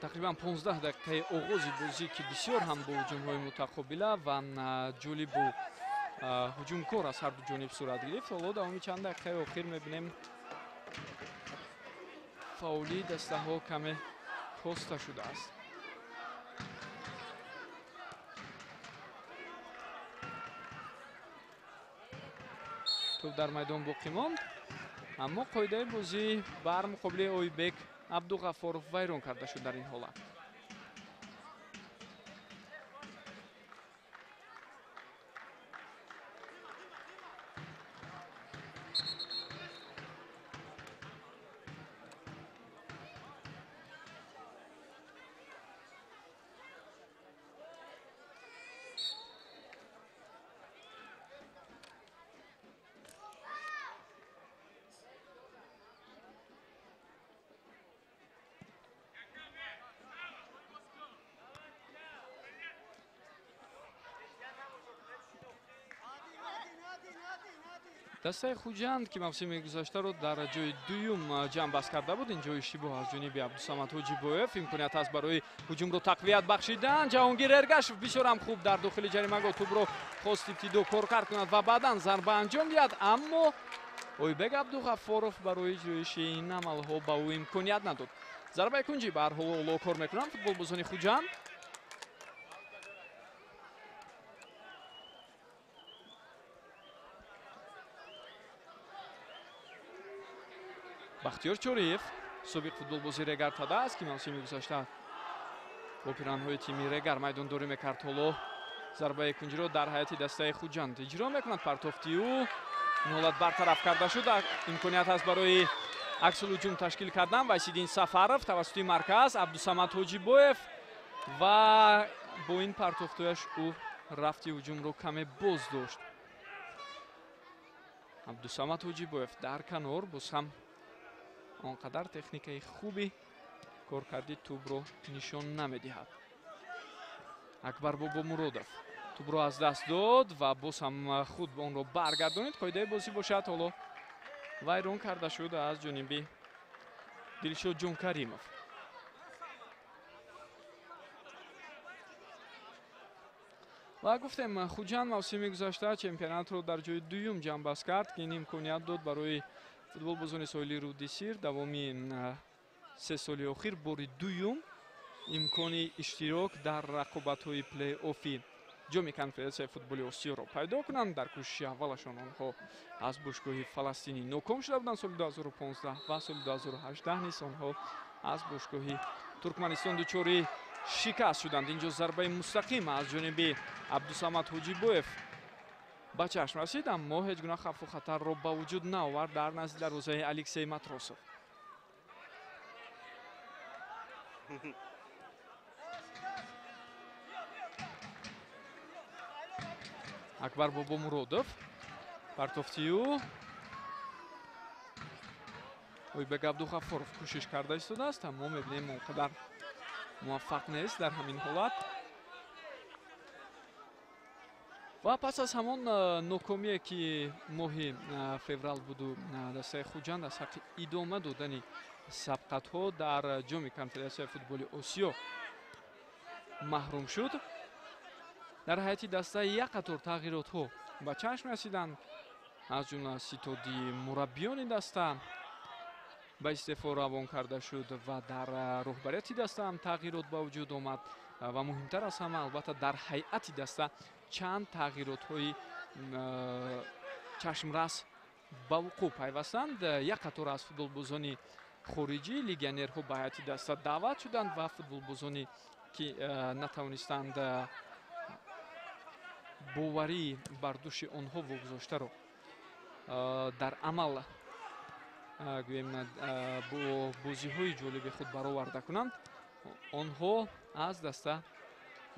S1: тақрибан 15 дақиқаи оғози бозӣ, ки бисёр ҳам бо ҳуҷумҳои мутақобила ва ҷолибу ҳуҷумкор аз ҳарду ҷониб сурат гирифт, ҳоло давоми чанд дақиқаи охир мебинем фаъолии дастаҳо каме коста шудааст. Тӯб дар майдон боқӣ монд, аммо қоидаи бозӣ бар муқобили Ойбек Абдуғаффоров вайрон карда шуд дар ин ҳолат. Дастаи Хуҷанд, ки мавсими гузаштаро дар ҷои дуюм ҷамъбаст карда буд, ин ҷои иштибоҳ аз ҷониби Абдусамад Ҳоҷибоев. Имконият аст барои ҳуҷумро тақвият бахшидан. Ҷаҳонгир Эргашев бисёр ҳам хуб дар дохили ҷаримагоҳ тӯбро хост ибтидо коркард кунад ва баъдан зарба анҷом диҳад, аммо Ойбек Абдуғаффоров барои иҷроиши ин амалҳо ба ӯ имконият надод. Зарбаи кунҷӣ ба ҳар ҳол ҳоло кор мекунанд футболбозони Хуҷанд. Бахтиёр Чориев, собиқ футболбози Регар Тадаз, ки мавсими гузашта бо пиранҳои тими Регар майдондорӣ мекард, ҳоло зарбаи кунҷиро дар ҳайати дастаи Хуҷанд иҷро мекунад. Партофти ӯ ин ҳолат бартараф карда шуд. Имконият ҳаст барои аксулҳуҷум ташкил кардан. Вайсиддин Сафаров тавассути марказ, Абдусамад Ҳоҷибоев ва бо ин партофтояш ӯ рафти ҳуҷумро каме боз дошт. Абдусамад Ҳоҷибоев дар канор боз ҳам он қадар техникаи хуби коркарди тӯбро нишон намедиҳад. Акбар Бобомуродов тӯбро аз даст дод ва боз ҳам худ онро баргардонид. Қоидаи бозӣ бошад ҳоло вайрон карда шуд аз ҷониби Дилшод Ҷонкаримов. Ва гуфтем, Хуҷанд мавсими гузашта чемпионатро дар ҷои дуюм ҷамъбаст кард, ки ин имконият дод барои футболбозони соҳили Руди Сир давоми 3 соли охир бори дуюм имкони иштирок дар рақобатҳои плей-оффи ҷоми конфедератсияи футболи Осиёро пайдо кунанд. Дар кӯшиши аввалашон онҳо аз бошгоҳи Фаластинӣ ноком шуда буданд соли 2015 ва соли 2018 низ онҳо аз бошгоҳи Туркманистон дучори шикаст шуданд. Инҷо зарбаи мустақим аз ҷониби Абдусамад Ҳоҷибоев ба чашм расид, аммо ҳеҷ гуна хавфу хатарро ба вуҷуд наовард дар назди дарвозаи Алексей Матросов. Акбар Бобомуродов партофти ӯ Ойбек Абдуғаффоров кӯшиш карда истодааст, аммо мебинем он қадар муваффақ нест дар ҳамин ҳолат. Ва пас аз ҳамон нокомие, ки моҳи феврал буду дастаи Хуҷанд аз ҳаққи идома додани сабқатҳо дар ҷоми конфедератсияи футболи Осиё маҳрум шуд, дар ҳайати даста як қатор тағйиротҳо ба чашм расиданд. Аз ҷумла ситоди мураббиёни даста ба истеъфо равон карда шуд ва дар роҳбарияти даста ҳам тағйирот ба вуҷуд омад ва муҳимтар аз ҳама албатта дар ҳайати даста чанд тағйиротҳои чашмрас ба вуқӯъ пайвастанд. Як қатор аз футболбозони хориҷӣ легионерҳо ба ҳайати даста даъват шуданд ва футболбозоне ки натавонистанд боварии бар дӯши онҳо вогузоштаро дар амал гӯем бо бозиҳои ҷолиби худ бароварда кунанд, онҳо аз даста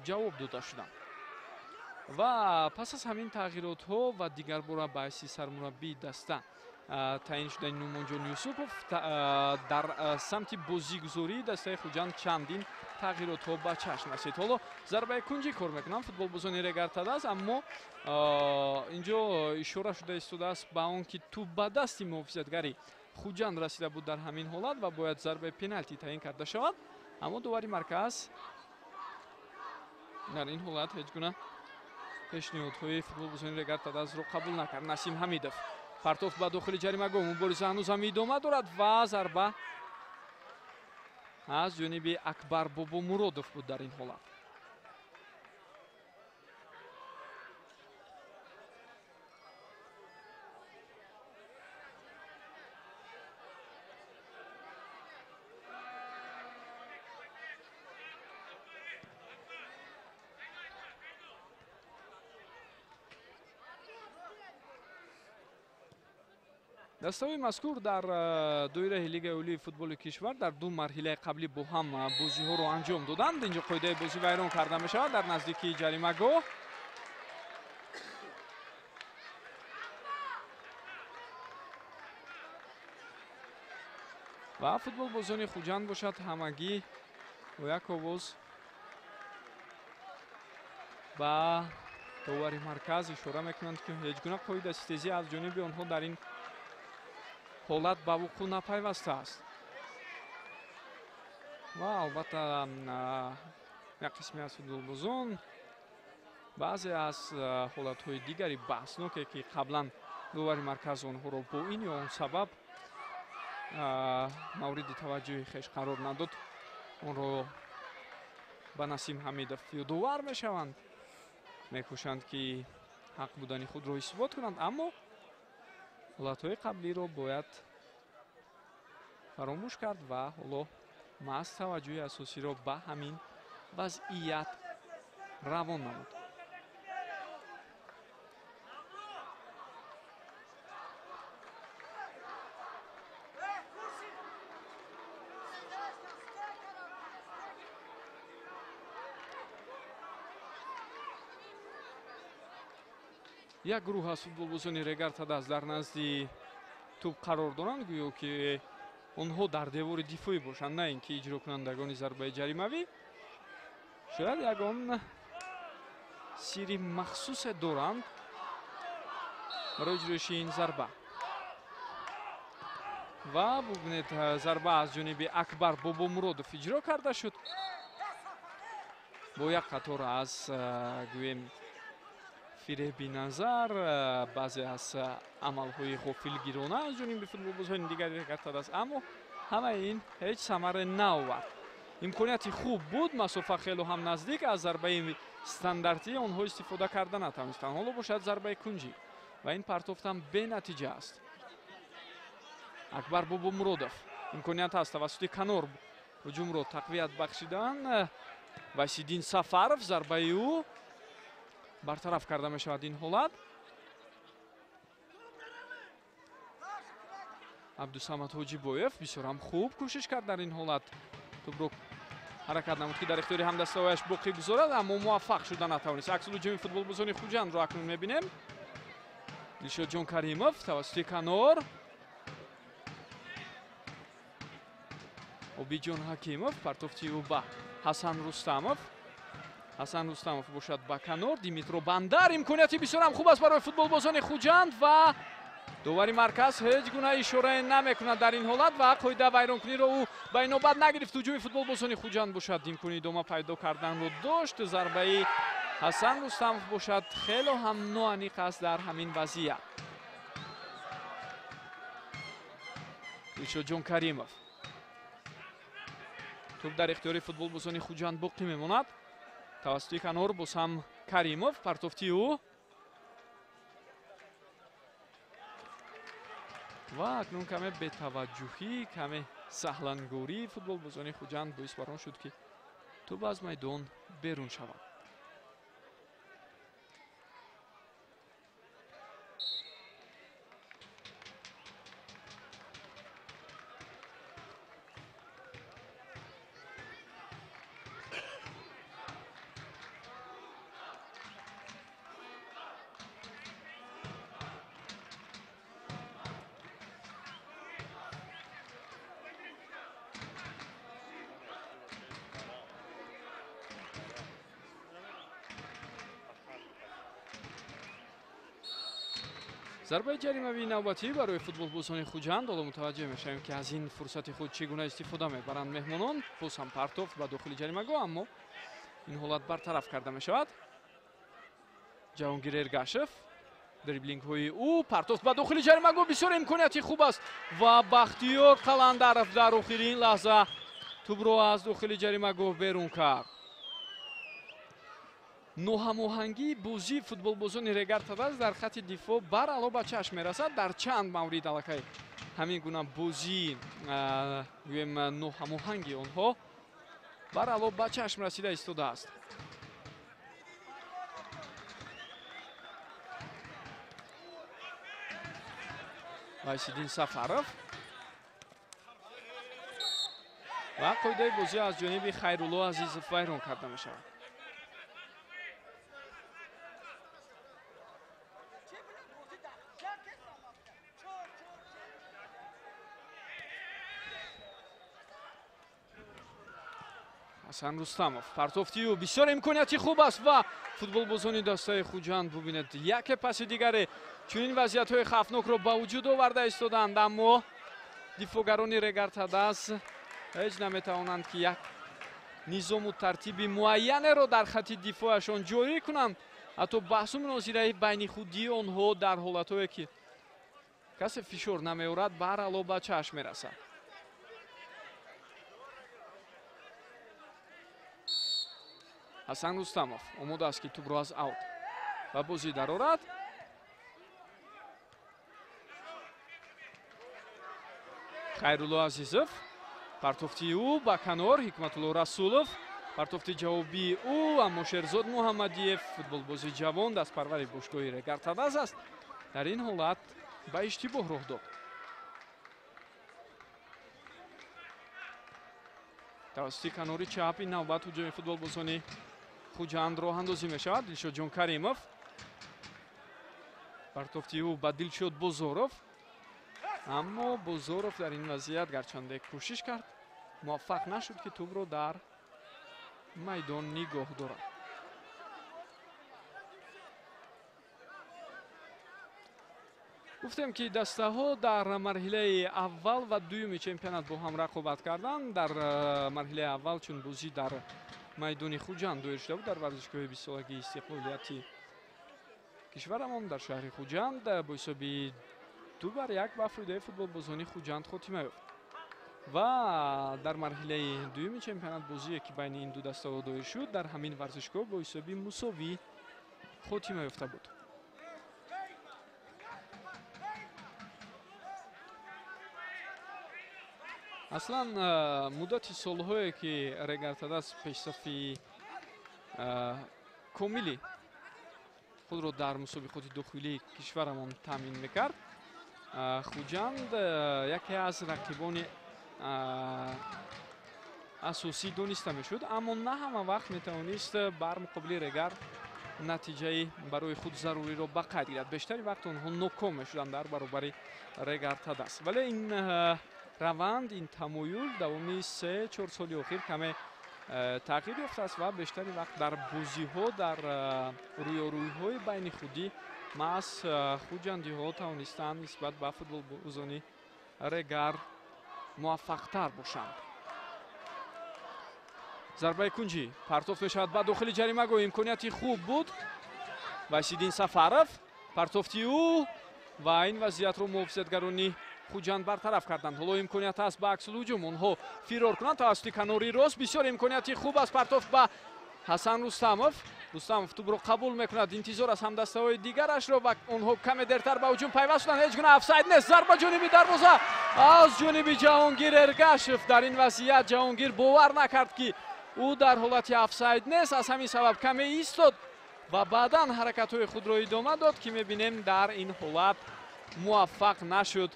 S1: ҷавоб дода шуданд. Ва пас аз ҳамин тағйиротҳо ва дигарбора ба ҳайси сармураббии даста таъин шудани Нумонҷон Юсупов дар самти бозигузории дастаи Хуҷанд чандин тағйиротҳо ба чашм расид. Ҳоло зарбаи кунҷӣ кор мекунанд футболбозони Регар Тадаз, аммо инҷо ишора шуда истодааст ба он ки тӯб ба дасти муҳофизатгари Хуҷанд расида буд дар ҳамин ҳолат ва бояд зарбаи пеналти таъин карда шавад, аммо довари марказ дар ин ҳолат ҳеҷ гуна пешниҳодҳои футболбозони Регар Тадазро қабул накард. Насим Ҳамидов партофт ба дохили ҷаримагоҳ, мубориза ҳанӯз ҳам идома дорад ва зарба аз ҷониби Акбар Бобомуродов буд дар ин ҳолат. Дастаҳои мазкур дар доираи Лигаи олии футболи кишвар дар ду марҳилаи қаблӣ бо ҳам бозиҳоро анҷом доданд. Инҷо қоидаи бозӣ вайрон карда мешавад дар наздикии ҷаримагоҳ. Ва футболбозони Хуҷанд бошад ҳамагӣ бо як овоз ба Довари марказ ишора мекунанд, ки ҳеҷ гуна қоидаситезӣ аз ҷониби онҳо дар ин ҳолат ба вуқӯъ напайвастааст. Ва албатта як қисме аз футболбозон баъзе аз ҳолатҳои дигари баҳсноке, ки қаблан довари марказ онҳоро бо ин ё он сабаб мавриди таваҷҷӯҳи хеш қарор надод, онро ба Насим Ҳамидов ёдовар мешаванд. Мекӯшанд, ки ҳақ будани худро исбот кунанд, аммо ҳолатҳои қаблиро бояд фаромӯш кард ва ҳоло маҳз таваҷҷӯҳи асосиро ба ҳамин вазъият равон намуд. Як гурӯҳ аз футболбозони Регар-ТадАЗ дар назди тӯб қарор доранд, гӯё ки онҳо дар девори дифоӣ бошанд, на ин ки иҷрокунандагони зарбаи ҷаримавӣ. Шояд ягон сирри махсусе доранд барои иҷроиши ин зарба. Ва бубинед, зарба аз ҷониби Акбар Бобомуродов иҷро карда шуд бо як қатор аз гӯем фиреби назар, баъзе аз амалҳои ғофилгирона аз ҷониби футболбозони дигари Регар-ТадАЗ, аммо ҳамаи ин ҳеҷ самаре наовард. Имконияти хуб буд, масофа хело ҳам наздик, аз зарбаи стандартӣ онҳо истифода карда натавонистанд. Ҳоло бошад зарбаи кунҷӣ ва ин партофтам бенатиҷа аст. Акбар Бобомуродов имконият ҳаст тавассути канор ҳуҷумро тақвият бахшидан. Васиддин Сафаров, зарбаи ӯ бартараф карда мешавад ин ҳолат. Абдусамад Ҳоҷибоев бисёр ҳам хуб кӯшиш кард дар ин ҳолат. Тӯбро ҳаракат намуд, ки дар ихтиёри ҳамдастаҳояш боқӣ гузорад, аммо муваффақ шуда натавонист. Аксулҳуҷуми футболбозони Хуҷандро акнун мебинем. Дилшодҷон Каримов тавассути канор. Обиҷон Ҳакимов, партофти ӯ ба Ҳасан Рустамов. Ҳасан Рустамов бошад ба канор. Димитро Бандар, имконияти бисёр ҳам хуб аст барои футболбозони Хуҷанд ва довари марказ ҳеҷ гуна ишорае намекунад дар ин ҳолат ва қоида вайронкуниро ӯ ба инобат нагирифт. Ҳуҷуми футболбозони Хуҷанд бошад имкони идома пайдо карданро дошт. Зарбаи Ҳасан Рустамов бошад хело ҳам ноаниқ аст дар ҳамин вазъият. Дилшодҷон Каримов, тӯб дар ихтиёри футболбозони Хуҷанд боқӣ мемонад. Тавассути канор боз ҳам Каримов, партофти ӯ ва акнун каме бетаваҷҷӯҳӣ, каме саҳлангории футболбозони Хуҷанд боис бар он шуд, ки тӯб аз майдон берун шавад. Зарбаи ҷаримавии навбатӣ барои футболбозони Хуҷанд. Ҳоло мутаваҷҷеҳ мешавем, ки аз ин фурсати худ чӣ гуна истифода мебаранд меҳмонон. Боз ҳам партофт ба дохили ҷаримагоҳ, аммо ин ҳолат бартараф карда мешавад. Ҷаҳонгир Эргашев, дриблингҳои ӯ, партофт ба дохили ҷаримагоҳ, бисёр имконияти хуб аст ва Бахтиёр Қаландаров дар охирин лаҳза тӯбро аз дохили ҷаримагоҳ берун кард. Ноҳамоҳангии бозии футболбозони Регар-ТадАЗ дар хатти дифоъ барало ба чашм мерасад. Дар чанд маврид аллакай ҳамин гуна бозии гӯем ноҳамоҳанги онҳо барало ба чашм расида истодааст. Вайсиддин Сафаров ва қоидаи бозӣ аз ҷониби Хайрулло Азизов вайрон карда мешавад. Ҳасан Рустамов партофти ӯ бисёр имконияти хуб аст ва футболбозони дастаи Хуҷанд бубинед, яке паси дигаре чунин вазъиятҳои хавфнокро ба вуҷуд оварда истоданд, аммо дифоъгарони Регар-ТадАЗ ҳеҷ наметавонанд, ки як низому тартиби муайянеро дар хати дифоъашон ҷорӣ кунанд. Ҳатто баҳсу мунозираи байни худии онҳо дар ҳолатҳое ки касе фишор намеорад, барало ба чашм мерасад. Ҳасан Рустамов омода аст, ки тӯбро аз аут ба бозӣ дарорад. Хайрулло Азизов партофти ӯ ба канор, Ҳикматулло Расулов партофти ҷавобии ӯ, аммо Шерзод Муҳаммадиев, футболбози ҷавон, дастпарвари бошгоҳи Регар-ТадАЗ аст, дар ин ҳолат ба иштибоҳ роҳ дод. Тавассути канори чап ин навбат ҳуҷуми футболбозони Хуҷанд роҳандозӣ мешавад. Дилшодҷон Каримов партофти ӯ ба Дилшод Бозоров, аммо Бозоров дар ин вазъият гарчанде кӯшиш кард, муваффақ нашуд, ки тӯбро дар майдон нигоҳ дорад. Гуфтем, ки дастаҳо дар марҳилаи аввал ва дуюми чемпионат бо ҳам рақобат карданд. Дар марҳилаи аввал, чун бозӣ дар майдони Хуҷанд доир шуда буд, дар варзишгоҳи бистсолагии истиқлолияти кишварамон дар шаҳри Хуҷанд, бо ҳисоби 2-1 ба фоидаи футболбозони Хуҷанд хотима ёфт. Ва дар марҳилаи дуюми чемпионат бозие ки байни ин ду дастаҳо доир шуд, дар ҳамин варзишгоҳ бо ҳисоби мусовӣ хотима ёфта буд. Аслан муддати солҳое ки Регар-ТадАЗ пешсафи комили худро дар мусобиқоти дохилии кишварамон таъмин мекард, Хуҷанд яке аз рақибони асосӣ дониста мешуд, аммо на ҳама вақт метавонист бар муқобили Регар натиҷаи барои худ заруриро ба қайд гирад. Бештари вақт онҳо ноком мешуданд дар баробари Регар-ТадАЗ. Вале ин раванд, ин тамоюл давоми 3-4 соли охир каме тағйир ёфтааст ва бештари вақт дар бозиҳо, дар рӯёрӯиҳои байни худӣ маҳз хуҷандиҳо тавонистанд нисбат ба футболбозони Регар муваффақтар бошанд. Зарбаи кунҷӣ партофт мешавад ба дохили ҷаримагоҳ, имконияти хуб буд. Вайсиддин Сафаров партофти ӯ ва ин вазъиятро муҳофизатгарони Хуҷанд бартараф карданд. Ҳоло имконият аст ба аксулҳуҷум онҳо фирор кунанд тавассути канори рост. Бисёр имконияти хуб аст, партофт ба Ҳасан Рустамов. Рустамов тӯбро қабул мекунад, интизор аз ҳамдастаҳои дигарашро ва онҳо каме дертар ба ҳуҷум пайваст шуданд. Ҳеҷ гуна офсайд нест. Зарба ҷониби дарвоза аз ҷониби Ҷаҳонгир Эргашев. Дар ин вазъият Ҷаҳонгир бовар накард, ки ӯ дар ҳолати офсайд нест, аз ҳамин сабаб каме истод ва баъдан ҳаракатҳои худро идома дод, ки мебинем дар ин ҳолат муваффақ нашуд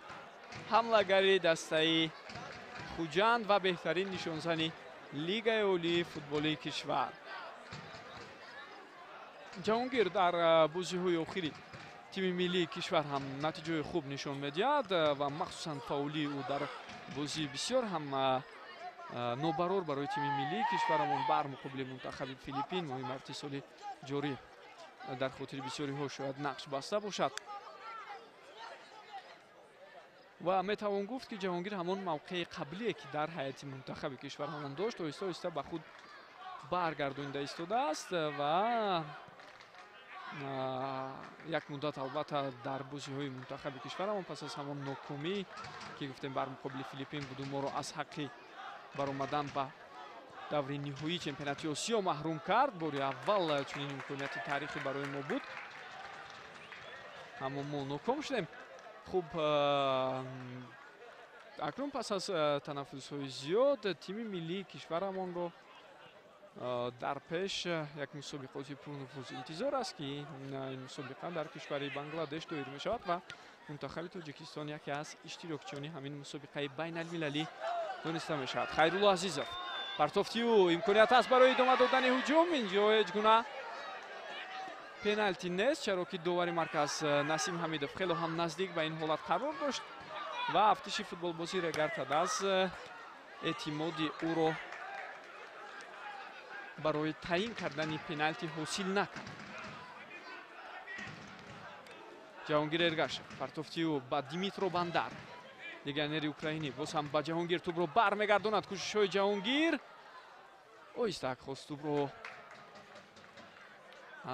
S1: ҳамлагари дастаи Хуҷанд ва беҳтарин нишонзани Лигаи олии футболии кишвар. Ҷаҳонгир дар бозиҳои охири тими миллии кишвар ҳам натиҷаҳои хуб нишон медиҳад ва махсусан фаъолии ӯ дар бозии бисёр ҳам нобарор барои тими миллии кишварамон бар муқобили мунтахаби Филиппин моҳи марти соли ҷорӣ дар хотири бисёриҳо шояд нақш баста бошад. Ва метавон гуфт, ки Ҷаҳонгир ҳамон мавқеи қаблие ки дар ҳайати мунтахаби кишварамон дошт, оҳиста оҳиста ба худ баргардонида истодааст ва як муддат албатта дар бозиҳои мунтахаби кишварамон пас аз ҳамон нокомӣ ки гуфтем бар муқобили Филиппин буду моро аз ҳаққи баромадан ба даври ниҳоии чемпионати Осиё маҳрум кард. Бори аввал чунин имконияти таърихӣ барои мо буд, аммо мо ноком шудем. Хуб, акнун пас аз танаффусҳои зиёд тими миллии кишварамонро дар пеш як мусобиқоти пурнуфуз интизор аст, ки ин мусобиқа дар кишвари Бангладеш доир мешавад ва мунтахаби Тоҷикистон яке аз иштирокчиёни ҳамин мусобиқаи байналмилалӣ дониста мешавад. Хайрулло Азизов партофти ӯ, имконият аст барои идома додани ҳуҷум. Инҷо ҳеҷ гуна пеналти нест, чаро ки довари марказ Насим Ҳамидов хело ҳам наздик ба ин ҳолат қарор дошт ва афтиши футболбози Регар-ТадАЗ эътимоди ӯро Барои таъин кардани пеналти ҳосил накард. Ҷаҳонгир Эргашев, партофти ӯ ба Димитро Бандар, легионери украинӣ, боз ҳам ба Ҷаҳонгир тӯбро бармегардонад. Кӯшишҳои Ҷаҳонгир оҳистак хост тӯбро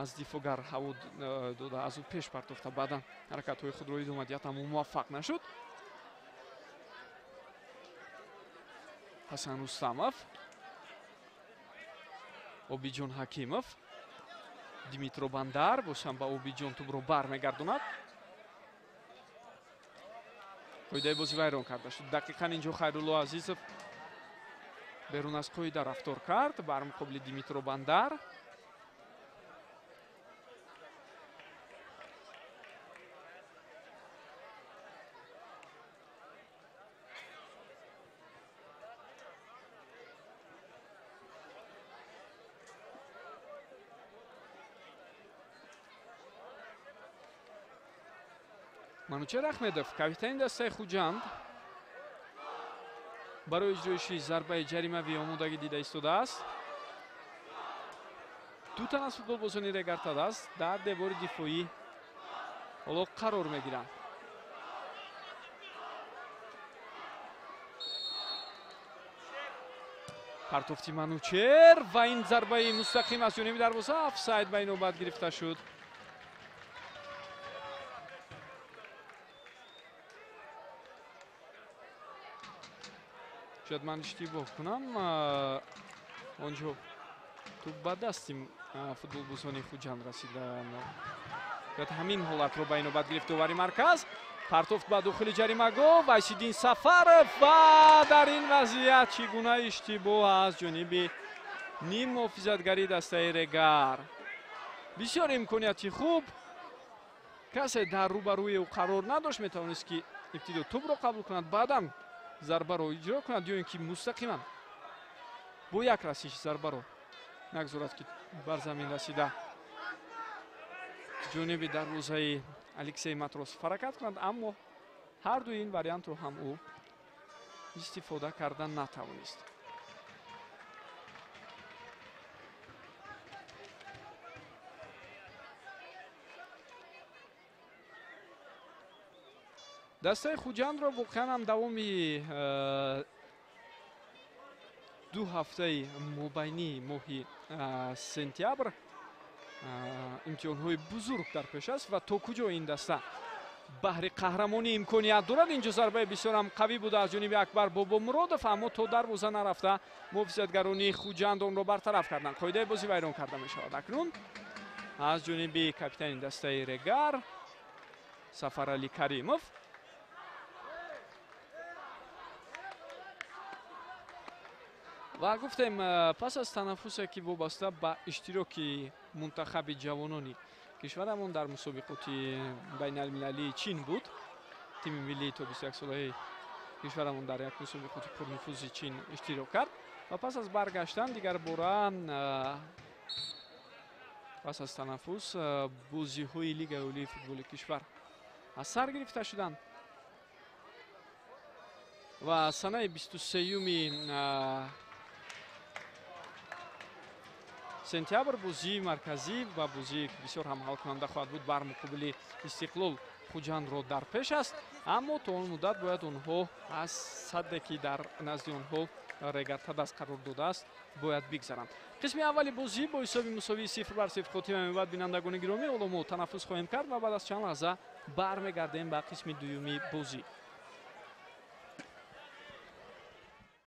S1: аз дифоъгар ҳаво дода, аз ӯ пеш партофта, баъдан ҳаракатҳои худро идома диҳад, аммо муваффақ нашуд. Ҳасан Рустамов, Обиҷон Ҳакимов, Димитро Бандар боз ҳам ба Обиҷон тӯбро бармегардонад. Қоидаи бозӣ вайрон карда шуд. Дақиқан инҷо Хайрулло Азизов берун аз қоида рафтор кард бар муқобили Димитро Бандар. Манучер Ахмедов, капитани дастаи Хуҷанд, барои иҷроиши зарбаи ҷаримавӣ омодагӣ дида истодааст. Ду тан аз футболбозони Регар-ТадАЗ дар девори дифоӣ ҳоло қарор мегиранд. Партофти Манучер ва ин зарбаи мустақим аз ҷониби дарвоза, офсайд ба инобат гирифта шуд. Шояд ман иштибоҳ кунам, онҷо тӯб ба дасти футболбозони Хуҷанд расида. Шояд ҳамин ҳолатро ба инобат гирифт довари марказ. Партофт ба дохили ҷаримагоҳ, Вайсиддин Сафаров, ва дар ин вазъият чӣ гуна иштибоҳ аз ҷониби ним муҳофизатгари дастаи Регар. Бисёр имконияти хуб, касе дар рӯбарӯи ӯ қарор надошт, метавонист ки ибтидо тӯбро қабул кунад, баъдан зарбаро иҷро кунад ё ин ки мустақиман бо як расиш зарбаро нагзорад, ки бар замин расида ҷониби дарвозаи Алексей Матросов ҳаракат кунад, аммо ҳар дуи ин вариантро ҳам ӯ истифода карда натавонист. Дастаи Хуҷандро воқеан ҳам давоми 2 ҳафтаи мобайнии моҳи сентябр имтиҳонҳои бузург дар пеш аст ва то куҷо ин даста баҳри қаҳрамонӣ имконият дорад. Инҷо зарбаи бисёр ҳам қавӣ буда аз ҷониби Акбар Бобомуродов, аммо то дарвоза нарафта муҳофизатгарони Хуҷанд онро бартараф карданд. Қоидаи бозӣ вайрон карда мешавад акнун аз ҷониби капитани дастаи Регар Сафаралӣ Каримов. Ва гуфтем, пас аз танаффусе ки вобаста ба иштироки мунтахаби ҷавонони кишварамон дар мусобиқоти байналмилалии Чин буд, тими миллии то 21-солаи кишварамон дар як мусобиқоти пурнуфузи Чин иштирок кард ва пас аз баргаштан дигар бора пас аз танаффус бозиҳои Лигаи олии футболи кишвар аз сар гирифта шуданд ва санаи 23 сентябр бозии марказӣ ва бозие ки бисёр ҳам ҳалкунанда хоҳад буд бар муқобили Истиқлол Хуҷандро дар пеш аст, аммо то он муддат бояд онҳо аз садде ки дар назди онҳо Регар-ТадАЗ қарор додааст бояд бигзаранд. Қисми аввали бозӣ бо ҳисоби мусовии 0-0 хотима меёбад. Бинандагони гиромӣ, ҳоло мо танаффус хоҳем кард ва баъд аз чанд лаҳза бармегардем ба қисми дуюми бозӣ.